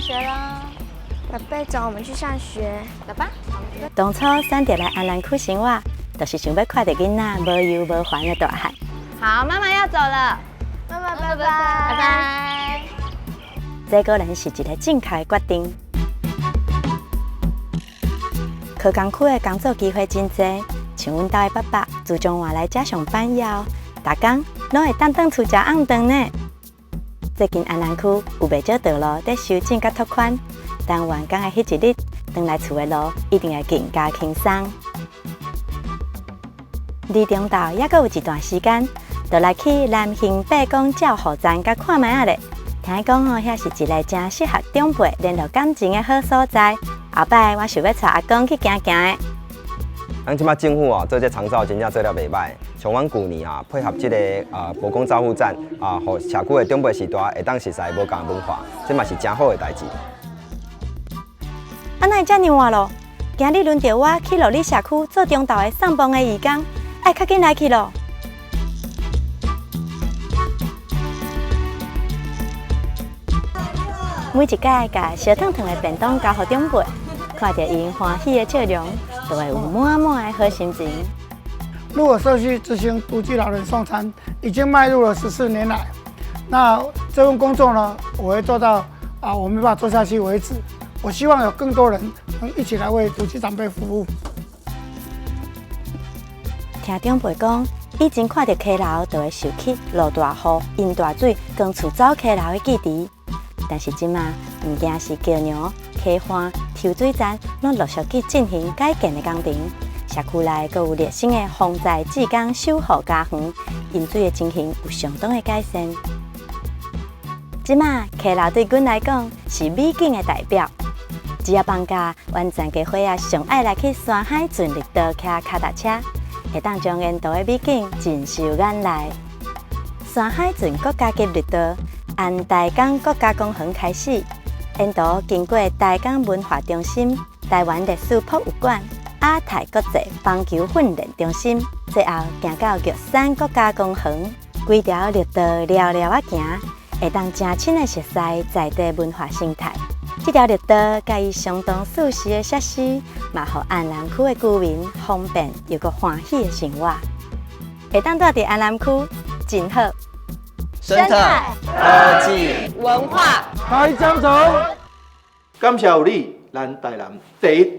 學啦。寶貝，走，我們去上學。走吧。當初選擇來安南區生活，就是想欲看著囡仔無憂無煩的大漢。好，媽媽要走了。媽媽拜拜。拜拜。這果然是一个正確的決定。科工區的工作機會真濟，像阮兜的爸爸，自從換來遮上班以後，逐工攏會當轉厝食暗頓呢。最近安南區有袂少道路佇修整佮拓寬，等完工的彼一日，轉來厝的路一定會更加輕鬆。離中晝猶閣有一段時間，就來去南興伯公照護站佮看覓仔咧。聽講吼，遐是一个誠適合長輩聯絡感情的好所在。後擺我想欲帶阿公去行行的。咱這擺政府啊，做這長照真正做了袂䆀。像阮舊年啊，配合這个伯公照護站啊，予社區的長輩序大會當熟似無仝文化，這嘛是誠好的代誌。啊，哪會遮爾晚囉？今日輪著我去樂里社區做中晝的送飯的義工，愛較緊來去囉。每一擺共燒燙燙的便當交予長輩，看著𪜶歡喜的笑容，就會有滿滿的好心情。鹿耳社區執行獨居老人送餐，已經邁入了14年來。那這份工作呢，我會做到啊，我沒辦法做下去為止。我希望有更多人能一起來為獨居長輩服務。聽長輩講，以前看著溪流就會想起落大雨、淹大水、扛厝走溪流的記憶。但是這馬，毋驚是橋梁、溪岸、抽水站，攏陸續去進行改建的工程。社區內閣有熱心的防災志工守護家園，淹水的情形有相當的改善。這馬溪流對阮來講是美景的代表。只要放假，阮全家伙仔上愛來去山海圳綠道騎跤踏車，會當將沿途的美景盡收眼內。山海圳國家級綠道，按大港國家公園開始，沿途經過大港文化中心、台灣歷史博物館、亞太國際棒球訓練中心，最後行到玉山國家公園，規條綠道蹺蹺仔行，會當誠深的熟似在地文化生態。這條綠道佮伊相當舒適的設施，嘛予安南區的居民方便又閣歡喜的生活。會當蹛佇安南區，真好。生態、科技、文化，開張圖。感謝有你，咱台南第一。